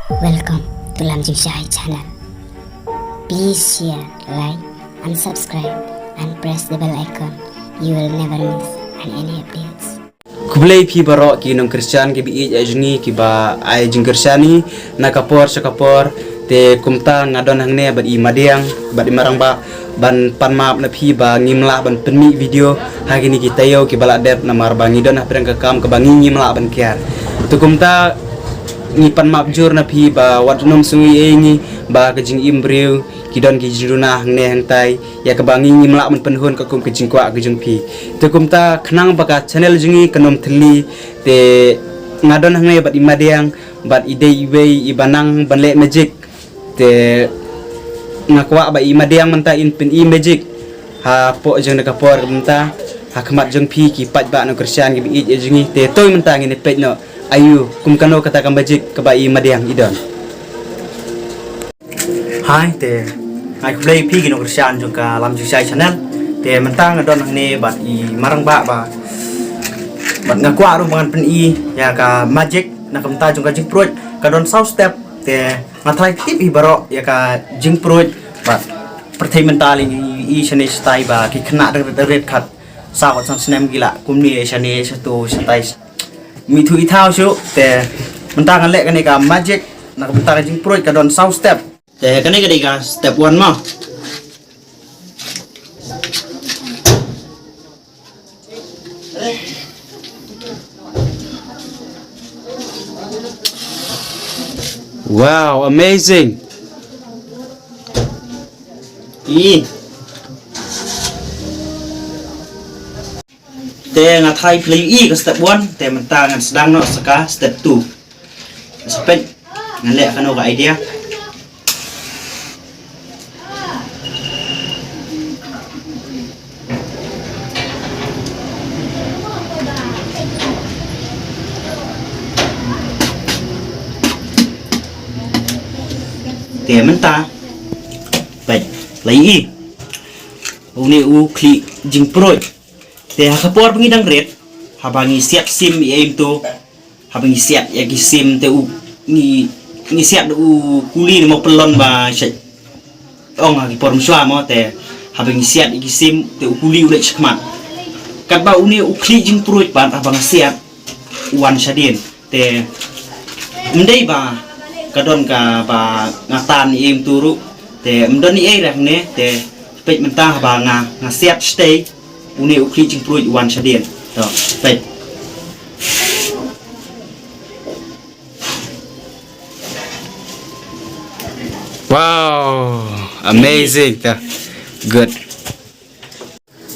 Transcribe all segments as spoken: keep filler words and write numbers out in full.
Welcome to Lam Jingshai channel. Please share, like, and subscribe, and press the bell icon. You will never miss any updates. Khublei phi baroh ki nong Khristan ki ba ïeit ïa jong ngi ki ba ai jingkyrshan ïa ngi na ka por sha ka por. Te kumta nga don hangne bad i Madiang bad i Marangbah ban pan map na phi ba ngim lah ban pynmih video ha kine ki taïew ki ba la dep namar ba ngi don ha pyrshang ka kam ka ba ngi ngim lah ban kiar. Te kumta ngi pan map jur na phi ba wat nym sngew ei ei ngi ba ka jingim briew ki don ki jingduna hangne hangtai ïa ka ba ngi ngim lah ban pynhun ka kum ka jingkwah ka jong phi. Te kumta khnang ba ka channel jong ngi kan ym thylli te nga don hangne bad i Madiang bad i dei iwei i ba nang ban leh magic. Te nga kwah ba i Madiang mynta in pyn-i magic hapoh jong ka por mynta ha khmat jong phi ki paidbah nong Khristan ki ba ïeit ïa jong ngi. Te to mynta ngin ïa peit noh aïu kum kano kata ka magic ka ba i Madiang i don. Hai te, ngai khublei phi ki nong Khristan jong ka Lam Jingshai channel. Te mynta nga don hangne bad i Marangbah ba bad nga kwah ruh ba ngan pyn-i ïa ka magic na ka bynta jong ka jingpruid ka don saw step. Te nga tharai tip hi baroh ïa ka jingpruid bad pyrthei mynta lei ngi i shane shatai ba ki khynnah dang rit rit khat saw khat san snem ki la kumne shane shato shatai. Mithu i thaw shu te mynta ngan leh kane ka magic na ka bynta ka jingpruid ka don saw step. Te kane ka dei ka step one mo. Wow, amazing. I. Te nga tharai phi la ïohi ka step one, te mynta ngan sdang noh sa ka step two. Sa peit ngan leh kano ka idea. Te mynta peit la ïohi une u khlieh jingpruid. Te ha ka por ba ngi dang rit, haba ngi siat sim ïa im to, haba ngi siat ïa ki sim te u ngi ngi siat u kuli ne mo pynlong ba shet ong ha ki por mynshuwa mo. Te haba ngi siat ïa ki sim te u kuli u leit shakhmat. Katba une u khlieh jingpruid pat haba nga siat u wan shadien. Te ym dei ba ka don ka ba nga tan ïa im to ruh. Te ym don ei ei rang ne te peit mynta haba nga nga siat shatei. Une u khlieh jingpruid u wan shadien. To peit. Wow, amazing ta. Good.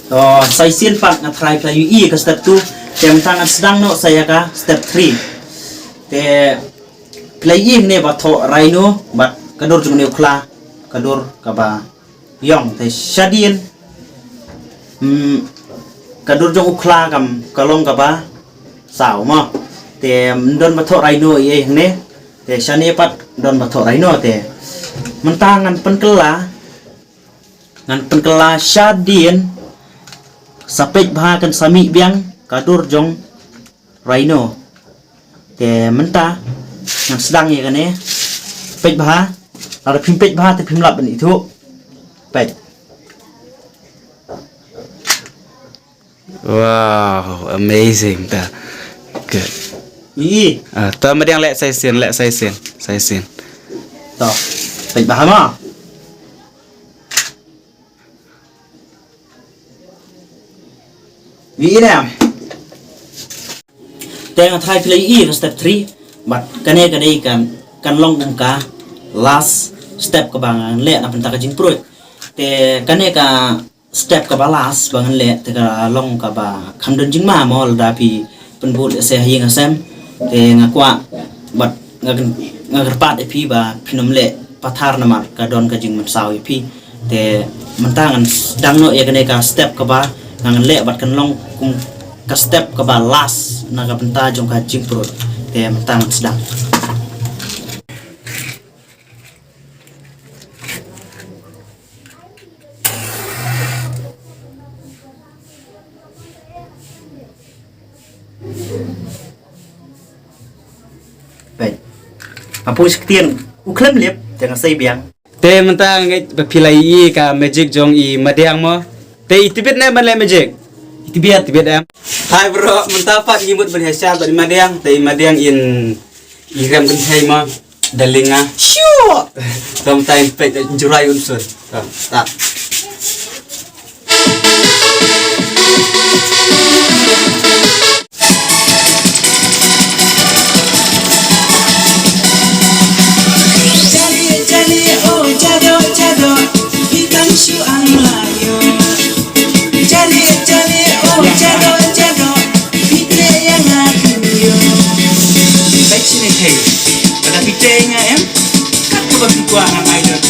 To sa shisien pat nga tharai phi la ïohi ka step two. Te mynta ngan sdang noh sa ïa ka step three. Te phi la ïohi ne ba thoh rhino bad ka dur jong ne u khla ka dur ka ba ïong te shadien. Hmm, ka dur jong u khla kam ka long ka ba saw mo. Te ym don ba thoh rhino ei ei hangne. Te shane pat don ba thoh rhino te mynta ngan pynkylla ngan pynkylla shadien. Sa peit bha kan sa mih biang ka dur jong rhino. Te mynta ngan sdang ïa kane. Peit bha. Lada phim peit bha te phim lap ban ithuh. Peit. Wow, amazing ta. Good. Ï. Ah, ta Madiang leh sa shisien, leh sa shisien, sa shisien. To. Peit bha mo. Ï ne. Te nga tharai phi la ïohi ka step three bad kane ka dei kan kan long kum ka last step kaba ngan leh na bynta ka jingpruid. Te kane ka step kaba last ba ngan leh te ka long kaba kham don jingma mo lada phi pynbud ïa se ha ïing ha sem. Te nga kwah bad nga kyn- nga kyrpad ïa phi ba phin ym leh pathar namar ka don ka jingmynsaw ïa phi. Te mynta ngan sdang noh ïa kane ka step kaba ngan leh bad kan long kum ka step kaba last na ka bynta jong ka jingpruid. Te mynta ngan sdang. Peit. Nga pung sha ktien u khlem lip te nga sei biang. Te mynta nga ngeit ba phi la ïohi ka magic jong i Madiang mo. Te i tibit ne ban leh magic? I tibit. Tibit em. Hai bro, mynta pat ngi mut ban ïa shad bad i Madiang, te i Madiang in i rem kynthei mo. Darling ah. Sure. Sometime pek jurai unsun. Tam, start. Jali, jali, oh, jado, jado, hitang shu ang layo. Jali, jali, oh, jado, jado, pite yang aku yo. Baik sini, hey. Pada pite nga em? Kat ka ba phi kwah ngan ai dot.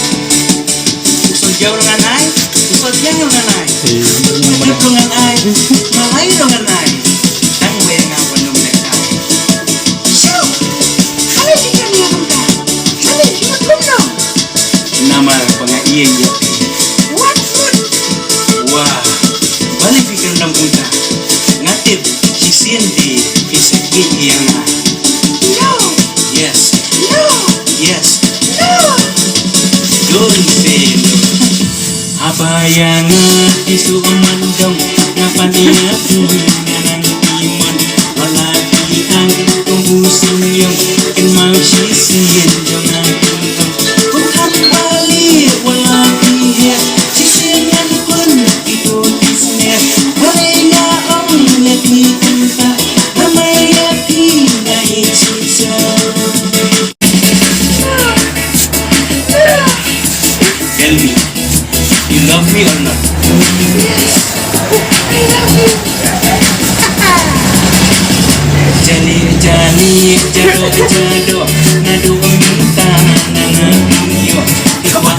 U soi jaw ruh ngan ai, u soi biang ruh ngan ai. Ka dep ruh ngan ai, malai ruh ngan ai. Tang wei nga wan ym leh kai. Shu! Kane ki kane ruh ka. Kane ki ruh kumno? Namar ba nga ïeng ïa phi. What food? Wah, balei phi kyrndam kumta? Nga tip shisien te phi sa ïeit ïa nga. No. Yes. No. Yes. No. Don't say no. Haba ïa nga phi shu man dong, nga pan ïa phi nga nang ïa mon. Wat la phi ang kum u symïong, kynmaw shisien jong nga. Kum kham bali wat la phi heh, shisien ngan pun itu kismet. Balei nga ong ïa phi kumta, namar ïa phi nga ïeit shisha. Tell me, you love me or not? Yes, I love you. Jali, jali, jado, jado, nado minta, nana, yo. Ikwa,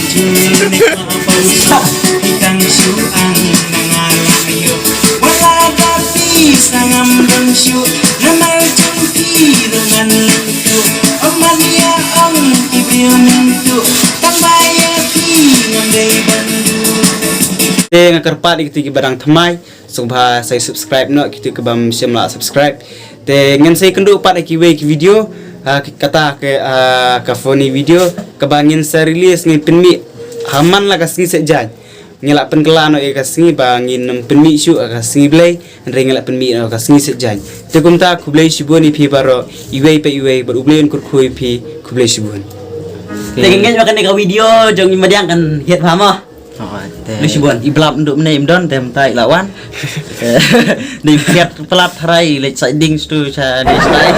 june, ikwa, pauso, ikang, shuang, nana, yo. Wala gapi sangam dang shu, namar jong phi ruh ngan lyntu. Ym man ïa ong ki briew myntu, tang ba ïa phi ngam dei ban du. Te nga kyrpad ïa kito kiba dang thymmai, sngewbha sa subscribe noh, kito kibym shym la subscribe. Te ngan sa ïakynduh pat ha kiwei ki video, ha, ki kata ka, ha, ka funny video kaba ngin sa release, ngin pynmih ha man la ka sngi Saitjaiñ. Ngi la pynkylla noh ïa ka sngi ba ngin ym pynmih shuh ha ka sngi Blei, hynrei ngi la pynmih noh ha ka sngi Saitjaiñ. Te kumta khublei shibun ïa phi baroh, iwei pa iwei, bad U Blei un kyrkhu ïa phi, khublei shibun. Te ngin ngeit ba kane ka video jong i Madiang kan hit bha mo. Oh, te khublei shibun. I Blap ndu mynne im don, te mynta i la wan. Dei kiat palat harai leit side ding stu cha dei side.